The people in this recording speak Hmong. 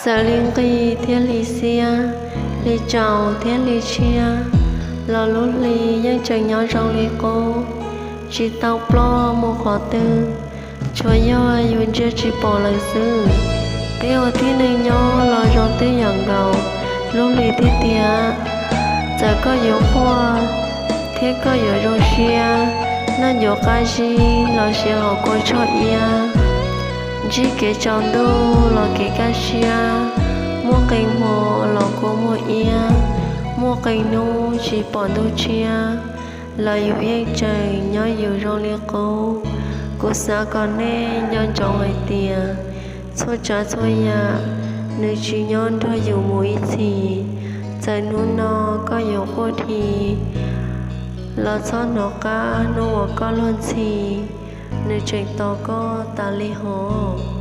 Txawm hli nqig thiab hli xiab, hli tsaus thiab hli tshiab, los lub hli yeej tseem nyob zoo li qub, tsis tau ploj mus qhov twg, tsuas yog yus ntsia tsis pom lawm xwb. Peb ua tib neeg nyob los zoo twb yam nkaus lub hli thiab tiag. Txawm koj yuav quaj thiab koj yuav zoo siab, noj ncuav qab zib los siav hauv kua tsho iab, ntsib kev tsaus ntuj los kev kaj siab, muaj qee hmo los kua muag iab, muaj qee hnub tsis pom ntuj tshiab, los yus yeej tseem nyob yus zoo li qub. Kuv xav kom nej nco ntsoov hais tias txhua tsav txhua yam nws tsis nyob nrog yus mus ib txhis. Txawm hnub no koj yuav quaj dhi, los txhob hnov qab hnub uas koj luag ntxhi, nws tseem tos koj tas li hos.